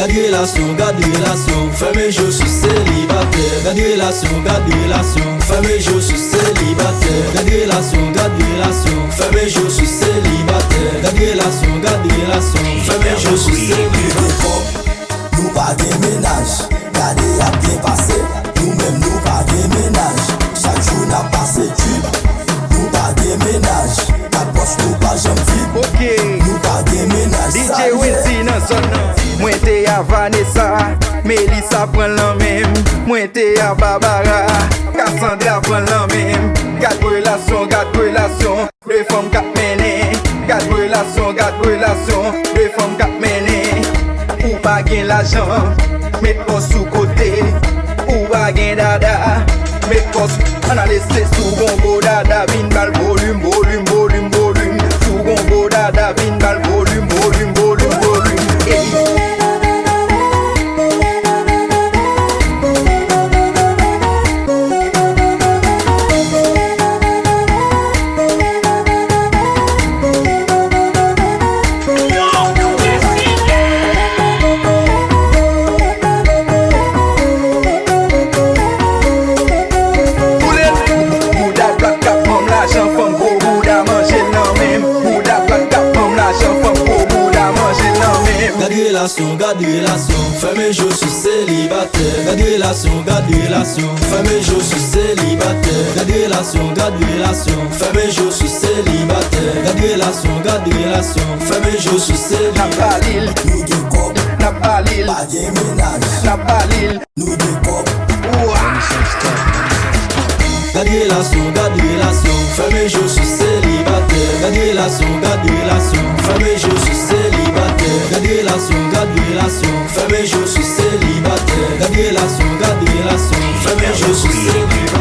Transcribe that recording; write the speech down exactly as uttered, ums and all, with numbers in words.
Gad relasyon, gad relasyon, fèmen je w sou selibatè. Gad relasyon, gad relasyon, fèmen je w sou selibatè. Gad relasyon, gad relasyon, fèmen je w sou selibatè. Gad relasyon, gad relasyon, fèmen je w sou selibatè. Nou pa gen mennaj, gade y ap byen pase. Nou menm nou pa gen mennaj, chak jou n ap pase trip. Nou pa gen mennaj, kat pòch nou pa janm vid. Ok. Nou pa gen mennaj, D J sa ye. Weezy nan zòn nan. Mwen te a Vanessa, Melissa pran l nan men m. Mwen te a Barbara, Cassandra pran l nan men m. Gad relasyon, gad relasyon. De fanm k ap mennen, gad relasyon, gad relasyon. De fanm k ap mennen. Ou pa gen lajan, met kò sou kote. Ou pa gen dada, met kò sou. Ann ale se sou gon gwo dada, vin ba l volim, volim, volim, volim. Sou gon gwo dada, vin ba l volim, volim, volim, volim. Ey. Bouda plat k ap ban m lajan, fanm gwo bouda manje l nan men m. Bouda plat k ap ban m lajan, fanm gwo bouda manje l nan men m. Gad relasyon, gad relasyon, fèmen je w sou selibatè. Gad relasyon, gad relasyon, fèmen je w sou selibatè. Gad relasyon, gad relasyon, fèmen je w sou selibatè. Gad relasyon, gad relasyon, fèmen je w sou selibatè. N ap ba li l. Nou gen kòb. N ap ba li l. Pa gen mennaj. N ap ba li l. Nou gen kòb. Wa! Gad relasyon, gad relasyon, fèmen je w sou selibatè. Gad relasyon, gad relasyon, fèmen je w sou selibatè. Gad relasyon, gad relasyon, fèmen je w sou selibatè. Gad relasyon, gad relasyon, fèmen je w sou selibatè.